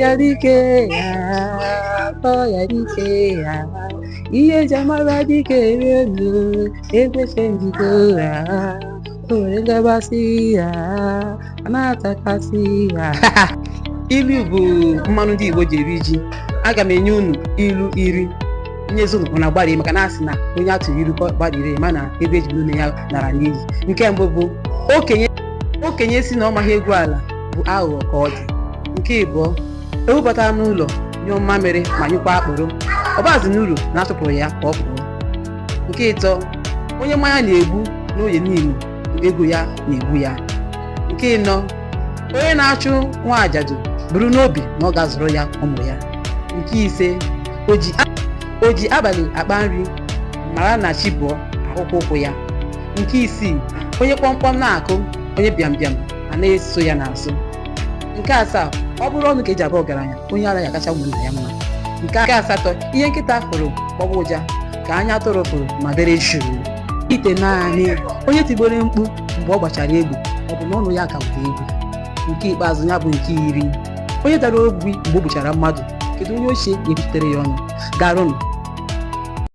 Ya dike, akpọ ya dike, ihe eji amara dike elu ekweche njiko, o nwere ngabasị, a na-atakasị. Ilu bụ mmanụ ndị Igbo ji eri ji. Aga m enye unu ilu 10 nyezi unu na gbarie, maka na asị na onye atụrụ ilu gbarire mana ebe eji nne ya nara n'iyi. Nke mbụ bụ okenye okenye si na ọ maghị egwu ala bụ aghụghọ ka ọ dị. Nke ịbụọ, ewu batara n'ụlọ nyụọ mmamịrị ma nyụkwa akpụrụ, ọ bazi n'uru na achụpụrụ ya ka ọ pụọ. Nke ịtọ, onye mmanya na-egbu n'oye niile bụ ego ya na-egbu ya. Nke ịnọ, onye na-achụ nwa ajadu buru n'obi na ọ ga-azụrụ ya ụmụ ya. Nke ise, o ji abalị akpa nri mara na chi bụọ akwụkwọ ụkwụ ya. Nke isii, onye kpọmkpọm na-akụ onye bịam bịam a na-eso ya n'azụ. Nke asaa, ọ bụrụ ọnụ ka eji abụ ọgaranya, onye ara ya kacha ụmụnna ya mma. Nke asatọ, ihe nkịta fụrụ gbọwa ụja ka anya atụrụ fụrụ ma dere jụụ. Ite naanị onye tigboro mkpu mgbe ọ gbachara egbe, ọ bụ n'ọnụ ya ka ụda egwu. Nke ikpeazụ ya bụ nke 10, onye dara ogbi mgbe o gbuchara mmadụ, kedu onye ochie ga-ekwuchitere ya ọnụ? Darụnụ.